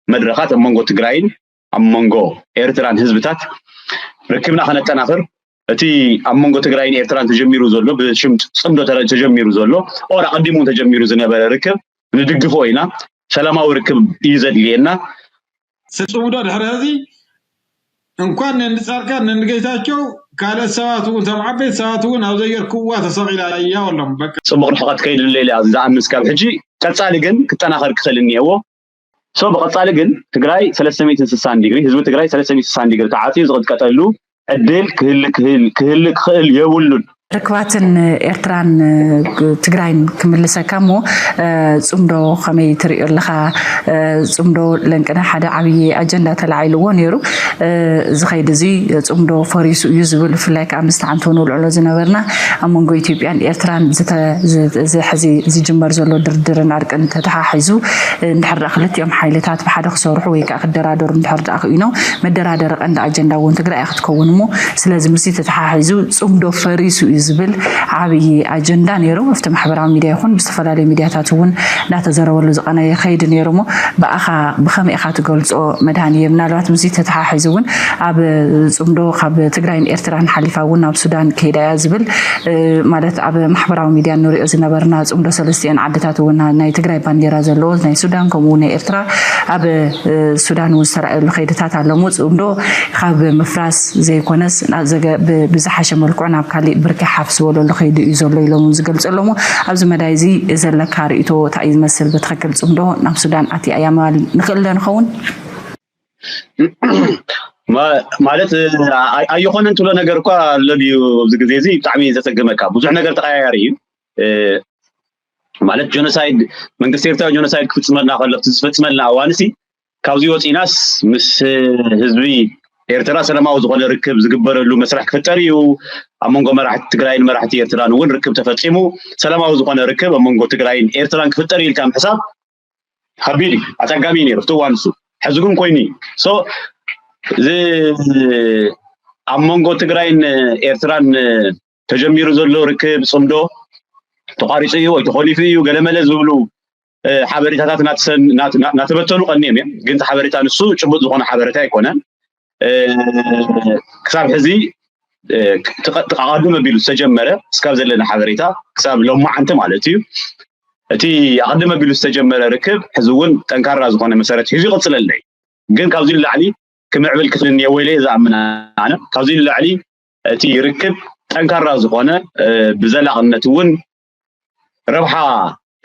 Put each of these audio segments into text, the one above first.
መድረኻት ኣብ መንጎ ትግራይን ኣብ መንጎ ኤርትራን ህዝብታት ርክብና ከነጠናኽር፣ እቲ ኣብ መንጎ ትግራይን ኤርትራን ተጀሚሩ ዘሎ፣ ብሽም ጽምዶ ተረ- ተጀሚሩ ዘሎ፣ ኦር ኣቐዲሙ ተጀሚሩ ዝነበረ ርክብ ንድግፎ ኢና። ሰላማዊ ርክብ እዩ ዘድልየና። ጽምዶ ድሕሪ ሕዚ እንኳን ንጻድቃን ንጌታቸው ካልኦት ሰባት እውን፣ እቶም ዓበይቲ ሰባት እውን ኣብ ዘየርክብዋ ተሰቒላ እያ በሎም። በቃ ጽቡቕ ርሕቐት ከይድለ ኢለ ዝኣምን። ስካብ ሕጂ ቀጻሊ ግን ክጠናኸር ክኽእል እኒሄዎ። ሶ ብቐጻሊ ግን ትግራይ ሰለስተ ሚእትን ስሳን ዲግሪ፣ ህዝቢ ትግራይ ሰለስተ ሚእትን ስሳን ዲግሪ ተዓጽዩ ዝቕጥቀጠሉ ዕድል ክህል ክህል ክህል ክኽእል የብሉን። ርክባትን ኤርትራን ትግራይን ክምልሰካ እሞ፣ ጽምዶ ከመይ ትሪኦ ኣለኻ? ጽምዶ ለንቅነ ሓደ ዓብዪ ኣጀንዳ ተላዒልዎ ነይሩ። እዚ ኸይዲ እዚ ጽምዶ ፈሪሱ እዩ ዝብል፣ ብፍላይ ከዓ ምስቲ ዓንቶ ንውልዕሎ ዝነበርና ኣብ መንጎ ኢትዮጵያን ኤርትራን ዝተ- ዝ- እዚ ሕዚ ዝጅመር ዘሎ ድርድርን ዕርቅን ተተሓሒዙ፣ እንድሕር ደኣ ክልቲኦም ሓይልታት ብሓደ ክሰርሑ ወይ ከዓ ክደራደሩ እንድሕር ደኣ ክኢኖም፣ መደራደሪ ቀንዲ ኣጀንዳ እውን ትግራይ እያ ክትከውን እሞ፣ ስለዚ ምስዚ ተተሓሒዙ ጽምዶ ፈሪሱ እዩ ዝብል ዓብዪ ኣጀንዳ ነይሩ። ኣብቲ ማሕበራዊ ሚድያ ይኹን ብዝተፈላለዩ ሚድያታት እውን እናተዘረበሉ ዝቐነየ ከይዲ ነይሩ እሞ፣ ብኣኻ ብኸመይ ኢኻ ትገልጾ መድሃንየ? ምናልባት ምስዚ ተተሓሒዙ እውን ኣብ ጽምዶ ካብ ትግራይን ኤርትራን ሓሊፋ እውን ናብ ሱዳን ከይዳ እያ ዝብል፣ ማለት ኣብ ማሕበራዊ ሚድያ ንሪኦ ዝነበርና ጽምዶ ሰለስቲኤን ዓድታት እውን ናይ ትግራይ ባንዴራ ዘለዎ ናይ ሱዳን ከምኡ እውን ናይ ኤርትራ ኣብ ሱዳን እውን ዝተረኣየሉ ከይድታት ኣሎ እሞ፣ ጽምዶ ካብ ምፍራስ ዘይኮነስ ናብ ዘገ- ብ- ብዝሓሸ መልክዑ ናብ ካሊእ ብርኪ ሓፍ ዝበለሉ ከይዲ እዩ ዘሎ ኢሎም እውን ዝገልጹ ኣለዉ። ኣብዚ መዳይ እዚ ዘለካ ርእይቶ እንታይ እዩ ዝመስል? ብትኽክል ጽምዶ ናብ ሱዳን ኣትያ እያ ምባል ንኽእል ዶ ንኸውን? ማ- ማለት ኣ- ኣይኮነን ትብሎ ነገር እኳ ኣሎ ድዩ? ኣብዚ ግዜ እዚ ብጣዕሚ ዘጸግመካ፣ ብዙሕ ነገር ተቀያያሪ እዩ። እ፣ ማለት ጀኖሳይድ፣ መንግስቲ ኤርትራ ጀኖሳይድ ክፍጽመልና ከሎ፣ እቲ ዝፈጽመልና እዋንሲ ካብዚ ወፂናስ ምስ ህዝቢ ኤርትራ ሰላማዊ ዝኾነ ርክብ ዝግበረሉ መስርሕ ክፍጠር እዩ። ኣብ መንጎ መራሕቲ ትግራይን መራሕቲ ኤርትራን እውን ርክብ ተፈጺሙ ሰላማዊ ዝኾነ ርክብ ኣብ መንጎ ትግራይን ኤርትራን ክፍጠር እዩ ኢልካ ምሕሳብ ከቢድ እዩ፣ ኣጸጋሚ እዩ ነይሩ እቲ እዋን እሱ። ሕዚ ግን ኮይኑ እዩ። ሶ እዚ ኣብ መንጎ ትግራይን ኤርትራን ተጀሚሩ ዘሎ ርክብ ጽምዶ ተቋሪጹ እዩ ወይ ተኾሊፉ እዩ ገለመለ ዝብሉ ሓበሬታታት እናተበተኑ ቀኒዮም እዮም። ግን እቲ ሓበሬታ ንሱ ጭቡጥ ዝኾነ ሓበሬታ ኣይኮነን። ክሳብ ሕዚ ተቓቐድም ኣቢሉ ዝተጀመረ እስካብ ዘለና ሓበሬታ ክሳብ ሎማዓንቲ ማለት እዩ። እቲ ኣቐድም ኣቢሉ ዝተጀመረ ርክብ ሕዚ እውን ጠንካራ ዝኾነ መሰረት ሒዙ ይቕፅለለይ። ግን ካብዚ ንላዕሊ ክምዕብል ክኽእል እኒኦ ወይ ኢለ ዝኣምን ኣነ። ካብዚ ንላዕሊ እቲ ርክብ ጠንካራ ዝኾነ ብዘላቕነት እውን ረብሓ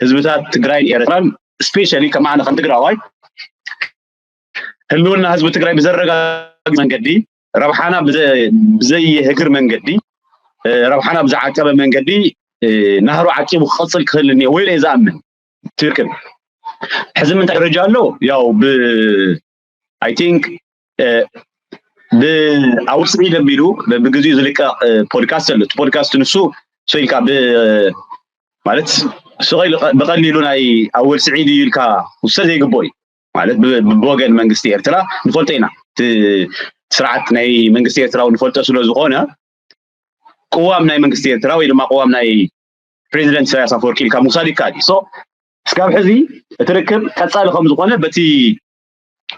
ህዝብታት ትግራይን ኤርትራን ስፔሻሊ ከም ኣነ ከም ትግራዋይ ህልውና ህዝቢ ትግራይ ብዘረጋግፅ መንገዲ ረብሓና ብዘይህግር መንገዲ ረብሓና ብዝዓቀበ መንገዲ ናህሩ ዓቂቡ ክቐፅል ክኽእል እኒኦ ወይ ኢለ ዝኣምን ትርክብ ሕዚ ምንታይ ደረጃ ኣሎ ያው ብ I think ብኣውል ስዒድ ኣቢሉ ብግዚኡ ዝልቀቕ ፖድካስት ኣሎ። እቲ ፖድካስት ንሱ ሶ ኢልካ ማለት ብቐሊሉ ናይ ኣወል ስዒድ እዩ ኢልካ ውሰ ዘይግቦ እዩ ማለት ብወገን መንግስቲ ኤርትራ ንፈልጦ ኢና። እቲ ስርዓት ናይ መንግስቲ ኤርትራ ንፈልጦ ስለ ዝኾነ ቅዋም ናይ መንግስቲ ኤርትራ ወይ ድማ ቅዋም ናይ ፕሬዚደንት ኢሳያስ ኣፈወርቂ ኢልካ ምውሳድ ይከኣል እዩ። ሶ እስካብ ሕዚ እቲ ርክብ ቀፃሊ ከም ዝኾነ በቲ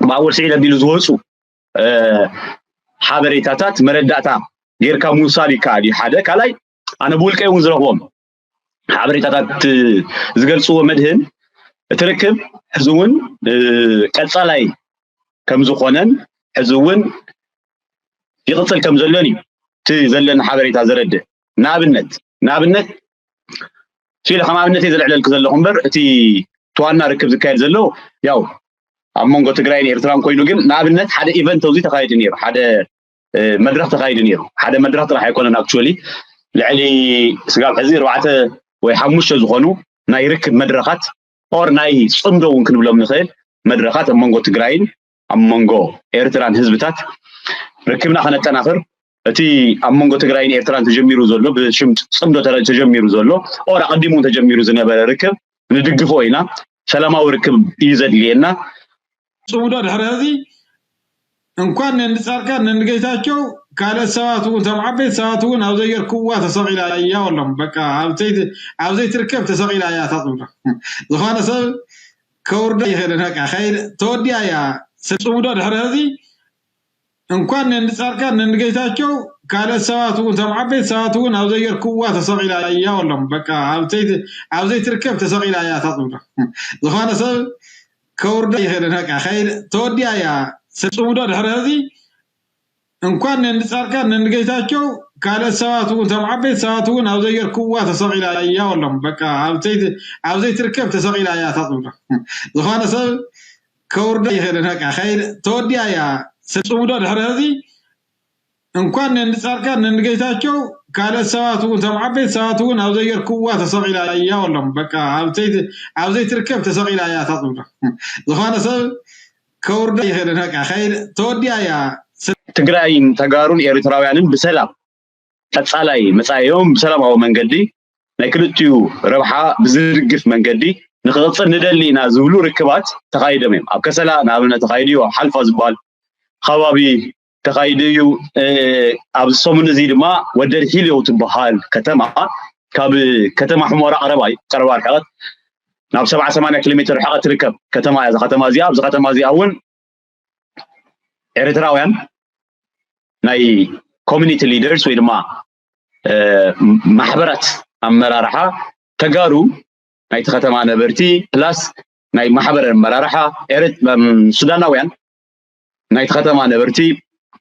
ብኣወል ስዒድ ኣቢሉ ዝወፁ ሓበሬታታት መረዳእታ ጌርካ ምውሳድ ይከኣል እዩ። ሓደ ካልኣይ ኣነ ብውልቀይ እውን ዝረኽቦም ሓበሬታታት ዝገልፅዎ መድህን እቲ ርክብ ሕዚ እውን ቀፃላይ ከም ዝኾነን ሕዚ እውን ይቕፅል ከም ዘሎን እዩ እቲ ዘለኒ ሓበሬታ ዘረድእ። ንኣብነት ንኣብነት ሲለ ከም ኣብነት እየ ዘልዕለልክ ዘለኹ እምበር እቲ ተዋና ርክብ ዝካየድ ዘሎ ያው ኣብ መንጎ ትግራይን ኤርትራን ኮይኑ ግን ንኣብነት ሓደ ኢቨንት ኣብዚ ተኻይዱ ነይሩ ሓደ መድረኽ ተኻይዱ ነይሩ ሓደ መድረኽ ጥራሕ ኣይኮነን actually ልዕሊ ስጋብ ሕዚ ኣርባዕተ ወይ ሓሙሽተ ዝኾኑ ናይ ርክብ መድረኻት ኦር ናይ ፅምዶ እውን ክንብሎም ንኽእል መድረኻት ኣብ መንጎ ትግራይን ኣብ መንጎ ኤርትራን ህዝብታት ርክብና ከነጠናኽር እቲ ኣብ መንጎ ትግራይን ኤርትራን ተጀሚሩ ዘሎ ብሽም ፅምዶ ተጀሚሩ ዘሎ ኦር ኣቐዲሙ ተጀሚሩ ዝነበረ ርክብ ንድግፎ ኢና። ሰላማዊ ርክብ እዩ ዘድልየና። ፅምዶ ድሕሪ ሕዚ እንኳን ንንጻድቃን ንንጌታቸው ካልኦት ሰባት እውን እቶም ዓበይቲ ሰባት እውን ኣብ ዘየርክብዋ ተሰቒላ እያ በሎም። በቃ ኣብ ዘይትርከብ ተሰቒላ እያ እታ ፅምዶ። ዝኾነ ሰብ ከውርዳ ይኽእልን በቃ ከይድ ተወዲኣ እያ። ሰብ ጽምዶ ድሕሪ ሕዚ እንኳን ነንዲ ጻድቃን ነንዲ ጌታቸው ካልኦት ሰባት እውን እቶም ዓበይቲ ሰባት እውን ኣብ ዘየርክብዋ ተሰቒላ እያ በሎም። በቃ ኣብ ዘይት- ኣብ ዘይትርከብ ተሰቒላ እያ እታ ጽምዶ። ዝኾነ ሰብ ከውርዳ ይኽእልን በቃ ከይድ ተወዲኣ እያ። ሰብ ጽምዶ ድሕሪ ሕዚ እንኳን ነንዲ ጻድቃን ነንዲ ጌታቸው ካልኦት ሰባት እውን እቶም ዓበይቲ ሰባት እውን ኣብ ዘየርክብዋ ተሰቒላ እያ በሎም። በቃ ኣብ ዘይት- ኣብ ዘይትርከብ ተሰቒላ እያ እታ ጽምዶ። ዝኾነ ሰብ ከውርዳ ይኽእልን በቃ ከይድ ተወዲኣ እያ። ሰብ ጽምዶ ድሕሪ ሕዚ እንኳን ነንዲ ጻድቃን ነንዲ ጌታቸው ካልኦት ሰባት እውን እቶም ዓበይቲ ሰባት እውን ኣብ ዘየርክብዋ ተሰቒላ እያ በሎም። በቃ ኣብ ዘይት- ኣብ ዘይትርከብ ተሰቒላ እያ እታ ጽምዶ። ዝኾነ ሰብ ከውርዳ ይኽእልን በቃ ከይድ ተወዲኣ እያ። ትግራይን ተጋሩን ኤርትራውያንን ብሰላም ቀጻላይ መጻኢኦም ብሰላማዊ መንገዲ ናይ ክልቲኡ ረብሓ ብዝድግፍ መንገዲ ንክቕጽል ንደሊ ኢና ዝብሉ ርክባት ተኻይዶም እዮም። ኣብ ከሰላ ንኣብነት ተኻይዱ እዩ። ኣብ ሓልፋ ዝበሃል ከባቢ ተኻይዱ እዩ። ኣብዚ ሰሙን እዚ ድማ ወደድ ሒልዮ ትበሃል ከተማ ካብ ከተማ ሕሞራ ቀረባ እዩ። ቀረባ ርሕቐት ናብ ሰብዓ ሰማንያ ኪሎ ሜትር ርሕቐት ትርከብ ከተማ እያ። እዛ ከተማ እዚኣ ኣብዚ ከተማ እዚኣ እውን ኤርትራውያን ናይ ኮሚኒቲ ሊደርስ ወይ ድማ ማሕበራት ኣመራርሓ ተጋሩ ናይቲ ከተማ ነበርቲ ፕላስ ናይ ማሕበር ኣመራርሓ ሱዳናውያን ናይቲ ከተማ ነበርቲ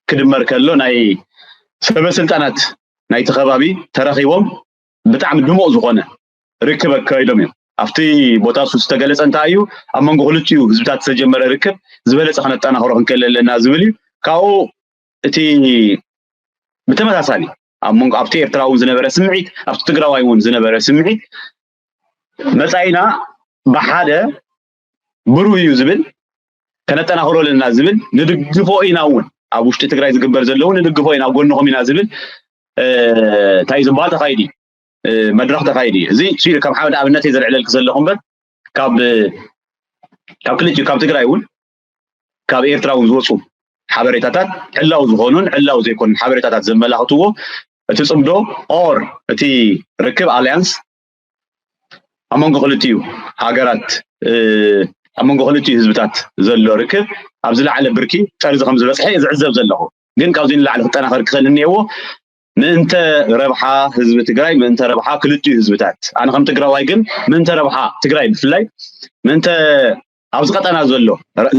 ክድመር ከሎ ናይ ሰበስልጣናት ናይቲ ከባቢ ተረኺቦም ብጣዕሚ ድሙቕ ዝኾነ ርክብ ኣካይዶም እዮም። ኣብቲ ቦታ እሱ ዝተገለጸ እንታይ እዩ ኣብ መንጎ ክልቲኡ ህዝብታት ዝተጀመረ ርክብ ዝበለጸ ከነጠናኽሮ ክንክእል ኣለና ዝብል እዩ። ካብኡ እቲ ብተመሳሳሊ ኣብ መንጎ ኣብቲ ኤርትራ እውን ዝነበረ ስምዒት ኣብቲ ትግራዋይ እውን ዝነበረ ስምዒት መጻኢና ብሓደ ብሩህ እዩ ዝብል ከነጠናኽሮ ኣለና ዝብል ንድግፎ ኢና እውን ኣብ ውሽጢ ትግራይ ዝግበር ዘለዉ ንድግፎ ኢና ኣብ ጎንኹም ኢና ዝብል እንታይ ዝበሃል ተኻይዲ መድረኽ ተኻይዲ እዩ። እዚ ስኢሉ ከም ሓደ ኣብነት እየ ዘልዕለልክ ዘለኹ እምበር ካብ ካብ ክልቲኡ ካብ ትግራይ እውን ካብ ኤርትራ እውን ዝወፁ ሓበሬታታት ዕላው ዝኾኑን ዕላው ዘይኮኑን ሓበሬታታት ዘመላኽትዎ እቲ ፅምዶ ኦር እቲ ርክብ ኣልያንስ ኣብ መንጎ ክልቲኡ ሃገራት ኣብ መንጎ ክልቲኡ ህዝብታት ዘሎ ርክብ ኣብ ዝለዓለ ብርኪ ጠርዚ ከም ዝበፅሐ እየ ዝዕዘብ ዘለኹ። ግን ካብዚ ንላዕሊ ክጠናኸር ክኽእል እኒአዎ ምእንተ ረብሓ ህዝቢ ትግራይ ምእንተ ረብሓ ክልቲኡ ህዝብታት ኣነ ከም ትግራዋይ ግን ምእንተ ረብሓ ትግራይ ብፍላይ ምእንተ ኣብዚ ቀጠና ዘሎ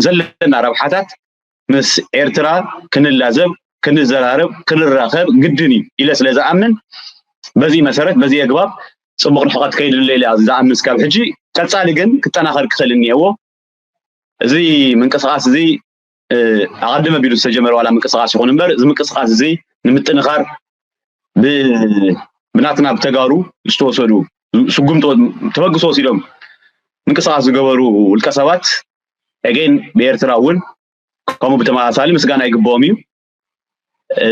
ዘለና ረብሓታት ምስ ኤርትራ ክንላዘብ ክንዘራረብ ክንራኸብ ግድን እዩ ኢለ ስለ ዝኣምን በዚ መሰረት በዚ ኣግባብ ፅቡቕ ርሕቐት ከይድለ ኢለ ዝኣምን ስካብ ሕጂ ቀፃሊ ግን ክጠናኸር ክኽእል እኒአዎ። እዚ ምንቅስቃስ እዚ ኣቐድም ኣቢሉ ዝተጀመረ ዋላ ምንቅስቃስ ይኹን እምበር እዚ ምንቅስቃስ እዚ ንምጥንኻር ብናትና ብተጋሩ ዝተወሰዱ ስጉምቲ ተበግሶ ወሲዶም ምንቅስቃስ ዝገበሩ ውልቀ ሰባት again ብኤርትራ እውን ከምኡ ብተመሳሳሊ ምስጋና ይግብኦም እዩ።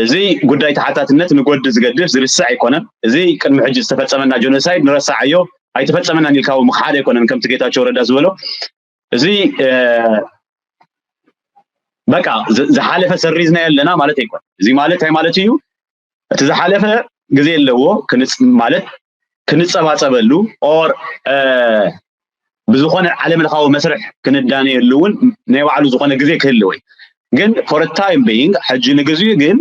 እዚ ጉዳይ ተሓታትነት ንጎዲ ዝገድፍ ዝርሳዕ ኣይኮነን። እዚ ቅድሚ ሕጂ ዝተፈፀመና ጀኖሳይድ ንረሳዓዮ ኣይተፈፀመናን ኢልካ ምኽሓድ ኣይኮነን። ከምቲ ጌታቸው ረዳ ዝበሎ እዚ በቃ ዝሓለፈ ሰሪዝናዮ ኣለና ማለት ኣይኮነን። እዚ ማለት እንታይ ማለት እዩ? እቲ ዝሓለፈ ግዜ ኣለዎ ማለት ክንፀባፀበሉ ኦር ብዝኾነ ዓለምለኻዊ መስርሕ ክንዳነየሉ እውን ናይ ባዕሉ ዝኾነ ግዜ ክህልው እዩ። ግን for time being ሕጂ ንግዚኡ ግን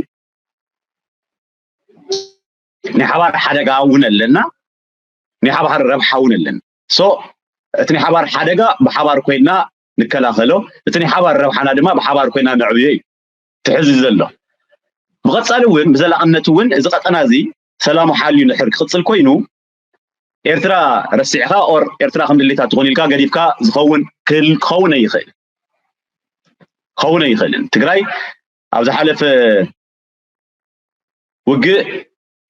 ናይ ሓባር ሓደጋ እውን ኣለና፣ ናይ ሓባር ረብሓ እውን ኣለና። So እቲ ናይ ሓባር ሓደጋ ብሓባር ኮይና ንከላኸሎ፣ እቲ ናይ ሓባር ረብሓና ድማ ብሓባር ኮይና ነዕብዮ እዩ ትሕዚ ዘሎ። ብቐፃሊ እውን ብዘላቕነት እውን እዚ ቀጠና እዚ ሰላሙ ሓልዩ ንድሕር ክቕፅል ኮይኑ ኤርትራ ረሲዕኻ ኦር ኤርትራ ከም ድሌታ ትኾን ኢልካ ገዲፍካ ዝኸውን ክኸውን ኣይኽእል ክኸውን ኣይኽእልን። ትግራይ ኣብ ዝሓለፈ ውግእ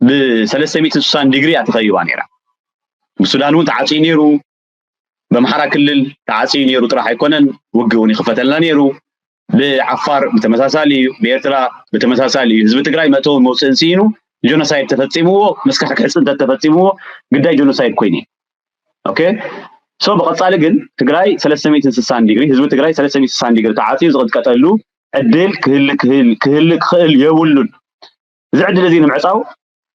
ብሰለስተ ሚእትን ስሳን ዲግሪ እያ ተኸቢባ ነይራ። ብሱዳን እውን ተዓፅዩ ነይሩ፣ በምሓራ ክልል ተዓፅዩ ነይሩ ጥራሕ ኣይኮነን፣ ውግእ እውን ይኽፈተልና ነይሩ። ብዓፋር ብተመሳሳሊ እዩ፣ ብኤርትራ ብተመሳሳሊ እዩ። ህዝቢ ትግራይ መእተውን መውፅእን ስኢኑ ጆኖሳይድ ተፈፂምዎ፣ መስካሕክሒ ፅንተት ተፈፂምዎ፣ ግዳይ ጆኖሳይድ ኮይኑ እዩ። ኦኬ ሶ ብቐፃሊ ግን ትግራይ ሰለስተ ሚእትን ስሳን ዲግሪ ህዝቢ ትግራይ ሰለስተ ሚእትን ስሳን ዲግሪ ተዓፅዩ ዝቕጥቀጠሉ ዕድል ክህል ክህል ክህል ክኽእል የብሉን። እዚ ዕድል እዚ ንምዕፃው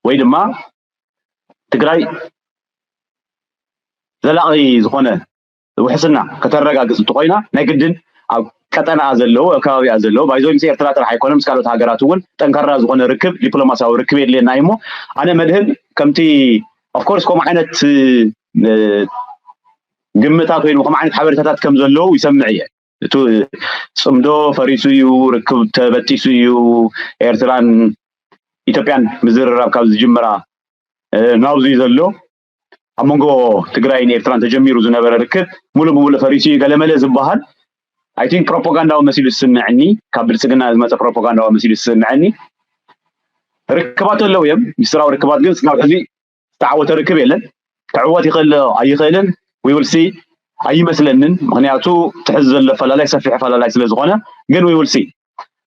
ወይ ድማ ትግራይ ዘላቒ ዝኾነ ውሕስና ከተረጋግፅ እንተኮይና ናይ ግድን ኣብ ቀጠናኣ ዘለዉ ኣብ ከባቢኣ ዘለዉ ባይዞ ምስ ኤርትራ ጥራሕ ኣይኮነ ምስ ካልኦት ሃገራት እውን ጠንካራ ዝኾነ ርክብ ዲፕሎማሲያዊ ርክብ የድልየና እዩ እሞ ኣነ መድህን ከምቲ ኦፍኮርስ ከምኡ ዓይነት ግምታት ወይ ከምኡ ዓይነት ሓበሬታታት ከም ዘለዉ ይሰምዕ እየ። እቲ ፅምዶ ፈሪሱ እዩ፣ ርክብ ተበጢሱ እዩ፣ ኤርትራን ኢትዮጵያን ምዝርራብ ካብ ዝጅምራ ናብዙ ዘሎ ኣብ መንጎ ትግራይን ኤርትራን ተጀሚሩ ዝነበረ ርክብ ሙሉእ ብሙሉእ ፈሪሱ እዩ ገለመለ ዝበሃል ኣይ ቲንክ ፕሮፓጋንዳዊ መሲሉ ዝስምዐኒ፣ ካብ ብልፅግና ዝመፀ ፕሮፓጋንዳዊ መሲሉ ዝስምዐኒ። ርክባት ኣለዉ እዮም፣ ሚስጥራዊ ርክባት ግን ስጋብ ሕዚ ዝተዓወተ ርክብ የለን። ክዕወት ይኽእል ኣይኽእልን we will see ኣይመስለንን። ምክንያቱ ትሕዚ ዘሎ ፈላላይ ሰፊሕ ፈላላይ ስለ ዝኾነ ግን we will see